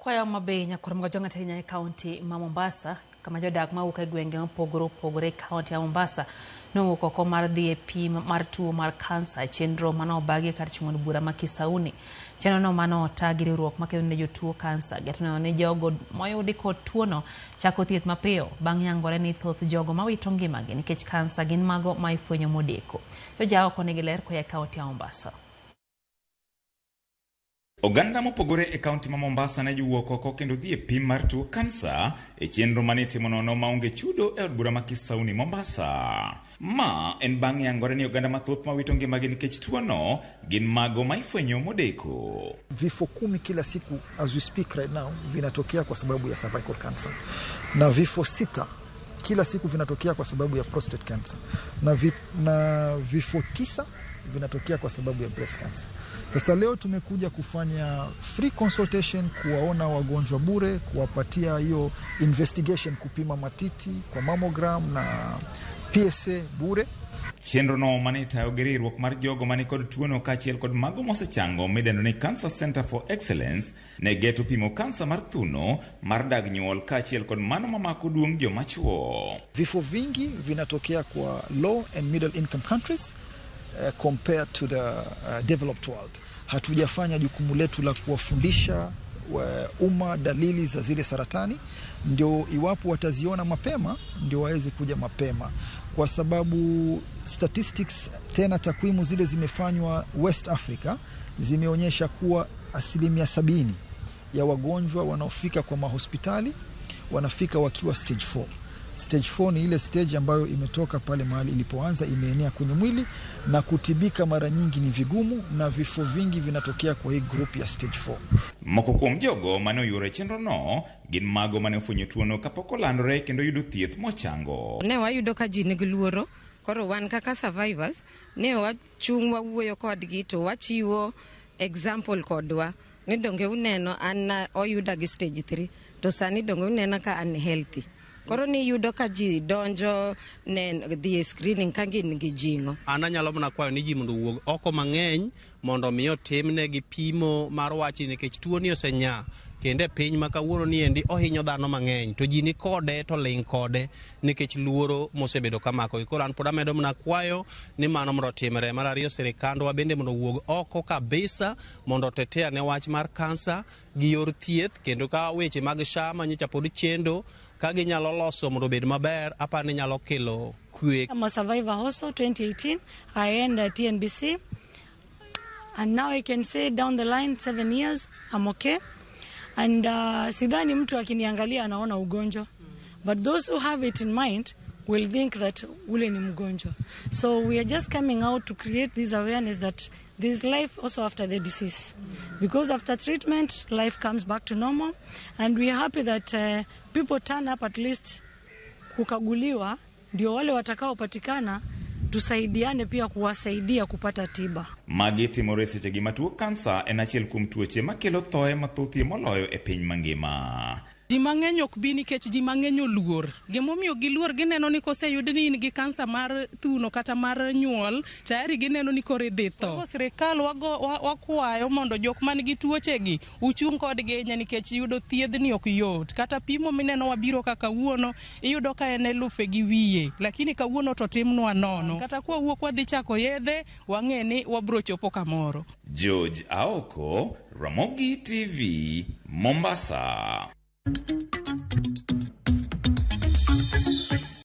Kwayo Homa Bay nyakwar Mgajwang' ahinya e kaunti ma Mombasa kama jodak mawuok e gwenge mopogore opogore e kaunti ya Mombasa nowuok oko mar dhi e pim mar tuo mar kansa e chenro mane obagi kar chung' od bura ma Kisauni. Chenro no mane ota gi riwruok makedo ne jotuo kansa geto neno ni jogo moyudi kod tuono chako thieth mapiyo bang' yangore ni thoth jogo mawito ngimagi nikech kansa gin mago ma ifwenyo modeko. Joja oko nigi ler koya e kaunti ya Mombasa. Oganda mopogore e kaunti ma Mombasa ne jowuok oko kendo dhi e pim mar tuo kansa e chenro mane itimo nono maonge chudo e od bura ma Kisauni, Mombasa. Ma en bang' yangore ni oganda mathoth mawito ngimagi nikech tuono gin mago ma ifwenyo modeko. Vifo 10 kila siku as we speak right now vinatokea kwa sababu ya cervical cancer, na vifo 6 kila siku vinatokea kwa sababu ya prostate cancer, na vifo 9 vinatokea kwa sababu ya breast cancer. Sasa leo tumekuja kufanya free consultation, kuwaona wagonjwa bure, kuwapatia hiyo investigation, kupima matiti kwa mammogram na PSA bure. Chenro no mane itayo gi riwruok mar jogo mani kod tuono kaachiel kod mago mosechango midendo ni Cancer Center for Excellence ne geto pimo kansa mar thuno, mar dag nyuol kaachiel kod mano mamako duong' joma chuo. Vifo vingi vinatokea kwa low and middle income countries compared to the developed world. Hatujafanya jukumu letu la kuwafundisha umma dalili za zile saratani, ndio iwapo wataziona mapema ndio waweze kuja mapema, kwa sababu statistics tena takwimu zile zimefanywa West Africa zimeonyesha kuwa 70% ya wagonjwa wanaofika kwa mahospitali wanafika wakiwa stage 4. Stage 4 ni ile stage ambayo imetoka pale mahali ilipoanza, imeenea kwenye mwili na kutibika mara nyingi ni vigumu, na vifo vingi vinatokea kwa hii group ya stage 4. Moko kuom jogo mane oyuoro e chenro no gin mago mane ofwenyo tuono kapok olandore kendo yudo thieth mochango. Ne wayudo ka ji nigi luoro, koro wan kaka survivors ne wachung' wawuoyo kodgi to wachiwo example kodwa ni donge uneno an oyuda gi stage 3 to sani donge uneno ka an healthy. Koro ni yudo ka ji donjo ne dhi e screening ka gin gi jing'o. An anyalo mana kwayo ni ji mondo owuog oko mang'eny mondo mi otimnegi pimo mar wachni nikech tuoni osenyaa kendo e piny ma kawuono ni endi ohinyo dhano mang'eny to ji ni kode to ling' kode nikech luoro mosebedo kamakogi. Koro an pod amedo mana kwayo ni mano mondo otimre. Mar ariyo, sirikandwa bende mondo owuog oko kabisa mondo otetea ne wach mar kansa gi yor thieth, kendo ka weche mag SHA manyocha pod chendo ka ginyalo loso mondo obed maber, aparo ni nyalo kelo kwe. I'm a survivor also. 2018 I end TNBC, and now I can say down the line 7 years I'm okay, and sidhani mtu akiniangalia anaona ugonjwa, but those who have it in mind will think that ule ni mgonjwa. So we are just coming out to create this awareness that there is life also after the disease, because after treatment life comes back to normal, and we are happy that people turn up at least kukaguliwa, ndio wale watakaopatikana tusaidiane pia kuwasaidia kupata tiba. Magi timore sechegi ma tuo kansa en achiel kuom tuoche makelo thoe mathothie moloyo e piny mangima. Ji mang'eny ok bi nikech ji mang'eny oluor. Gimomiyo giluor, gineno ni koseyud ni in gi kansa mar thuno kata mar nyuol, tayari gineno ni koro idhi tho. Sirikal wakwayo mondo jok man gi tuochegi uchung' kodgi ahinya nikech yudo thiedhni ok yot. Kata pimo mineno wabiro ka kawuono, iyudo ka en elufe gi wiye, lakini kawuono to timnwa nono. Kata kwawuok wadhi chako yedhe, wang'e ni wabro chopo kamoro. George Aoko, Ramogi TV, Mombasa.